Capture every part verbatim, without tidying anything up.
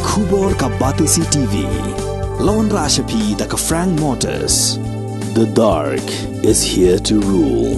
Khubor ka Batesi T V. Lawan Rashapi da ka Frank Motors. The dark is here to rule.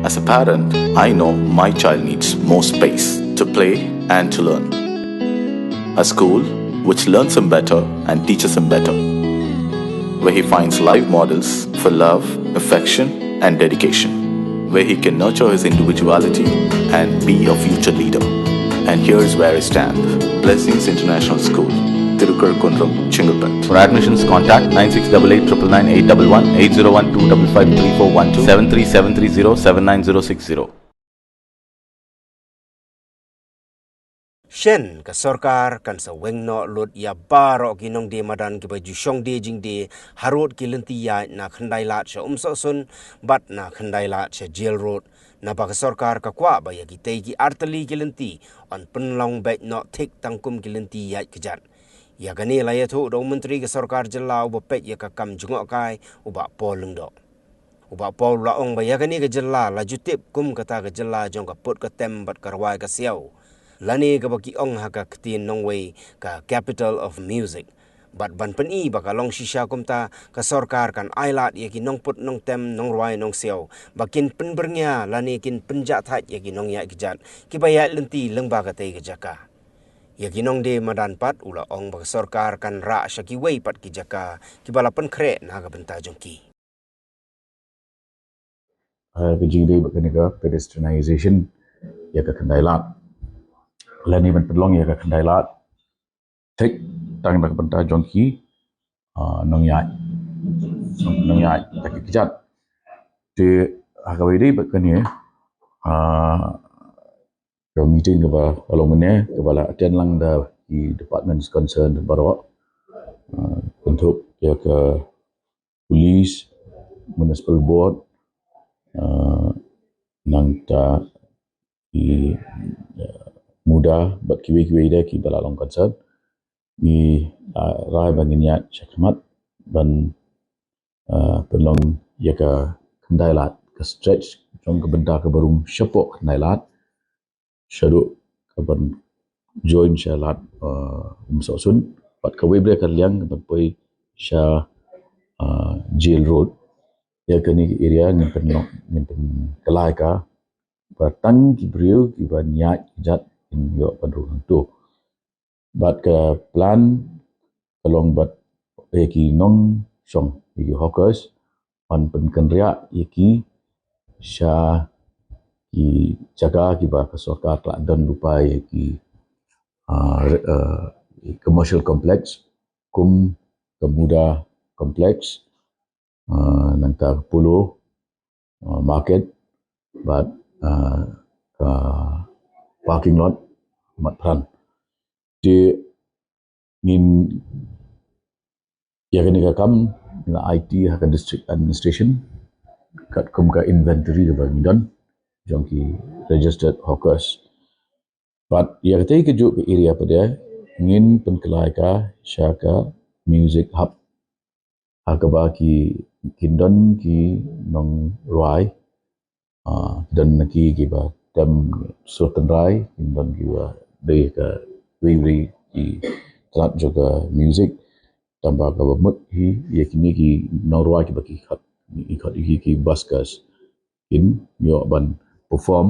As a parent, I know my child needs more space to play and to learn. A school which learns him better and teaches him better, where he finds live models for love, affection, and dedication, where he can nurture his individuality and be a future leader. And here's where I stand. Blessings International School, Tirukar Kundrum, Chengalpet. For admissions, contact nine six double eight triple nine eight double one, eight zero one two double five three four one two, seven three seven three zero seven nine zero six zero. Shen ka sorkar kan sa weng noh lut ïa baroh ki nongdie madan kiba ju shong die jingdie harud ki lynti ïaid na Khyndailad sha Umsohsun bad na Khyndailad sha Jail Road. Naba ka sorkar ka kwah ba ïa kitei ki artylli ki lynti yn pynlong beit noh thik tang kum ki lynti ïaid kjat. Ïa kane la ïathuh da u Myntri ka Sorkar Jylla uba peit ïa ka kam jngohkai, u Bah Paul Lyngdoh. U Bah Paul la ong ba ïa kane ka jylla la ju tip kum kata ka jylla jong ka put ka tem bad ka rwai ka siaw, lane kaba ki ong ha ka ktien nongwei ka capital of music. Bad ban pyni ba ka long shisha kumta, ka sorkar kan ailad ïa ki nongput nongtem nongrwai nongsiaw ba kin pynbyrngia lane kin pynjahthait ïa ki nongïaid kjat kiba ïaid lynti lyngba katei ka jaka. Ïa ki nongdie madan pat u la ong ba ka sorkar kan rah sha kiwei pat ki jaka kiba la pynkhreh na ka bynta jong ki. Ah, ka jingdie bad kane ka pedestrianization ïa ka Khyndailad, lane ban pynlong ïa ka Khyndailad thik tang na ka bynta jong ki, ah, nongïaid, nongïaid da ki kjat. Te ha kaba ïadei bad kane, ah, ka meeting kaba ka long mynne kaba la attend lang da ki departments concerned baroh, ah, kynthup ïa ka police, municipal board, ah, nangta ki, ah, MUDA bad kiwei kiwei de kiba la long concern. Ngi, ah, rai ba ngin ïaid shakhmat ban, ah, pynlong ïa ka Khyndailad, ka stretch jong ka bynta kaba rung shapoh Khyndailad shaduh kaban join sha lad, ah, Umsohsun bad kawei briew ka liang kaban poi sha, ah, Jail Road. Ïa kane ka area ngin pynlong, ngin pynkylla ka ba tang ki briew kiba ïaid kjat kin ïoh ban rung hangto. Bad ka plan ka long bad ïa ki nongshong, ïa ki hawkers, ban pynkynriah ïa ki sha ki jaka kiba ka sorkar ka la don lypa ïa ki, ah, re-, ah, commercial complex, kum ka MUDA complex, ah, nangta ka Polo, ah, market, bad, ah, ka parking lot Matpran. Te ngin ïa kane ka kam ngin aiti ha ka district administration katkum ka inventory kaba ngi don jong ki registered hawkers. Bad ïa katei kajuh ka area pat de ngin pynkylla ka sha ka music hub, ha kaba ki, kin don ki nongrwai, ah, don na ki kiba tem sur tynrai, kin don kiba dei ka wei wei ki tnat jong ka music. Tangba kaba mut hi ïa kine ki nongrwai kiba ki khot, ki khot ki, ki buskers, kin ïoh ban perform,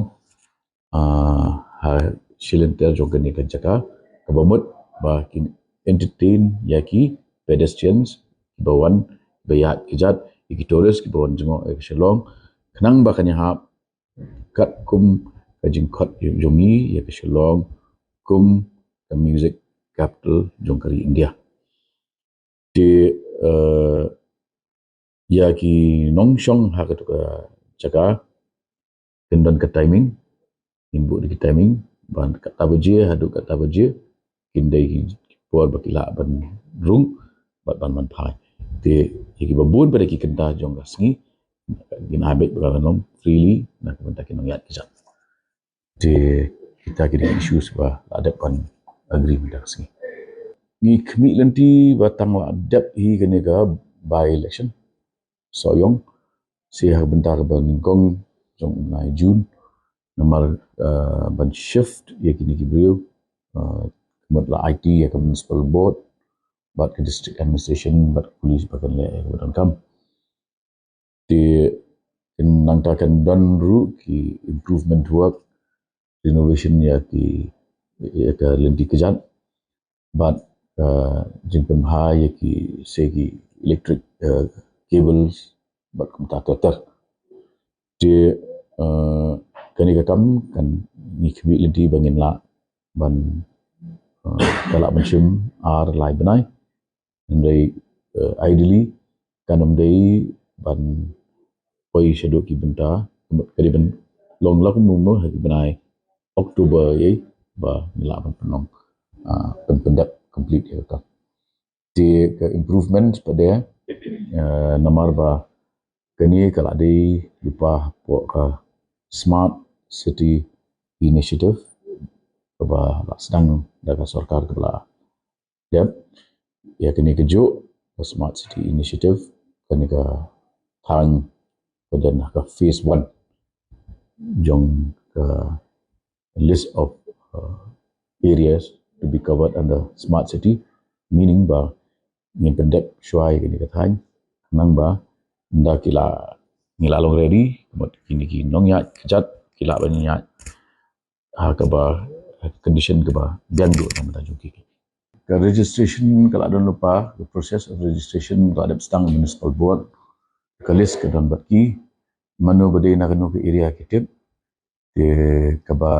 ah, ha shilynter jong kane ka jaka kaba mut ba kin entertain ïa ki pedestrians kiba wan ba ïaid kjat, ïa ki tourist kiba wan jngoh ïa ka Shillong, khnang ba kan ïahap katkum ka jingkhot jong ngi ïa ka Shillong kum ka music capital jong ka ri India. Te, eh, ïa ki nongshong ha katu ka jaka kin don ka timing, kin buh da ki timing, ban kata baje haduh kata baje, kin dei ki por ba ki lah ban rung bad ban man phai. Te ïa kiba bun pat da ki kynta jong ka sngi, kin ai beit ba ka long freely na ka bynta ki nongïaid kjat. Te kita ki dei issues ba la dep ban agree mynta ka sngi. Ngi khmih lynti ba tang la dep hi kane ka by election Sohiong, sa ha ka bynta kaba nyngkong jong u bnai June, namar, eh, ban shift ïa kine ki briew, eh, mut la aiti ïa ka municipal board bad ka district administration bad ka police ba kan leh ïa kaba donkam. Te nangta kan don ruh ki improvement work, renovation ïa ki, ïa ka lynti kjat bad jingpynbha ïa ki, se ki electric cables bad kumta ter ter. Te kane ka kam kan ngi khmih lynti ba ngin lah ban ka lah ban shim ar lai bnai. Hynrei ideally kan ym dei ban poi shaduh ki bynta, ka dei ban long la kumno kumno ha ki bnai October ïa ba ngi lah ban pynlong, pynpyndep complete ïa ka. Te ka improvement pat de, namar ba kane ka lah dei lypa hapoh ka Smart City Initiative kaba lah sdang da ka sorkar kaba lah dep. Ïa kane kajuh ka Smart City Initiative, kane ka thaiñ ka don ha ka phase one jong ka list of areas to be covered under Smart City, meaning ba ngin pyndep shuwa ïa kane ka thaiñ, khnang ba ynda ki la, ngi la long ready, ka mut kine ki nongïaid kjat ki lah ban ïaid ha kaba, condition kaba biang duh na ka bynta jong ki. Ka registration ka la don lypa, ka process of registration ka la dep sdang municipal board, ka list ka don bad ki, mano ba dei na kano ka area ki tip. Te kaba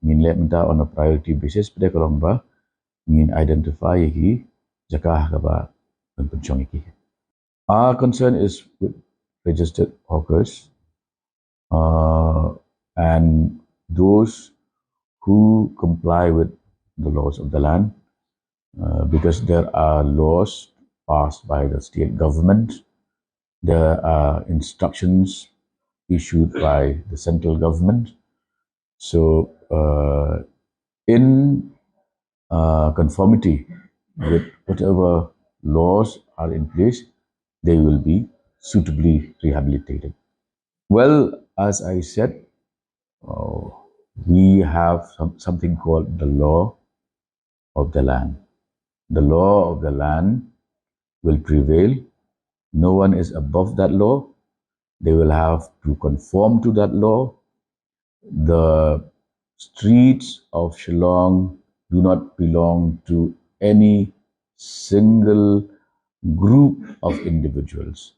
ngin leh mynta on a priority basis pat de ka long ba ngin identify ïa ki jaka kaba ban pynshong ïa ki. Our concern is with registered hawkers and those who comply with the laws of the land, because there are laws passed by the state government, there are instructions issued by the central government. So in conformity with whatever laws are in place, they will be suitably rehabilitated. Well, as I said, we have something called the law of the land. The law of the land will prevail. No one is above that law. They will have to conform to that law. The streets of Shillong do not belong to any single group of individuals.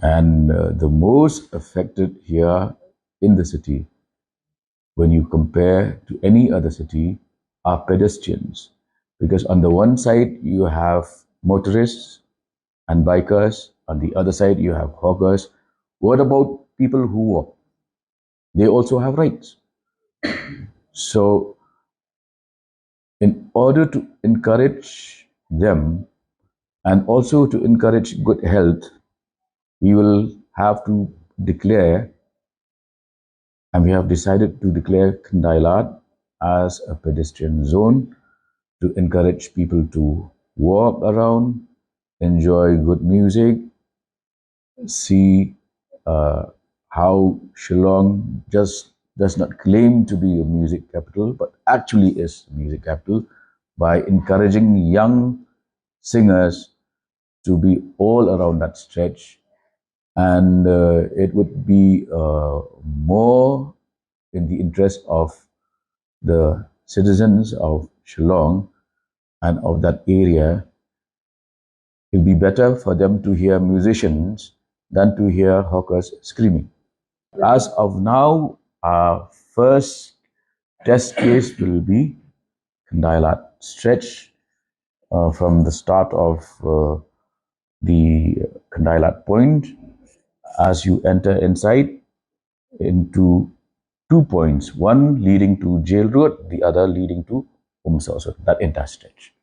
And the most affected here in the city, when you compare to any other city, are pedestrians. Because on the one side, you have motorists and bikers, on the other side, you have hawkers. What about people who walk? They also have rights. So in order to encourage them and also to encourage good health, we will have to declare, and we have decided to declare Khyndai Lad as a pedestrian zone to encourage people to walk around, enjoy good music, see how Shillong just does not claim to be a music capital, but actually is a music capital by encouraging young singers to be all around that stretch. And it would be more in the interest of the citizens of Shillong and of that area. It'll be better for them to hear musicians than to hear hawkers screaming. As of now, our first test case will be Khyndai Lad stretch, from the start of the Khyndai Lad point as you enter inside into two points, one leading to Jail Road, the other leading to Umsohsut, that entire stretch.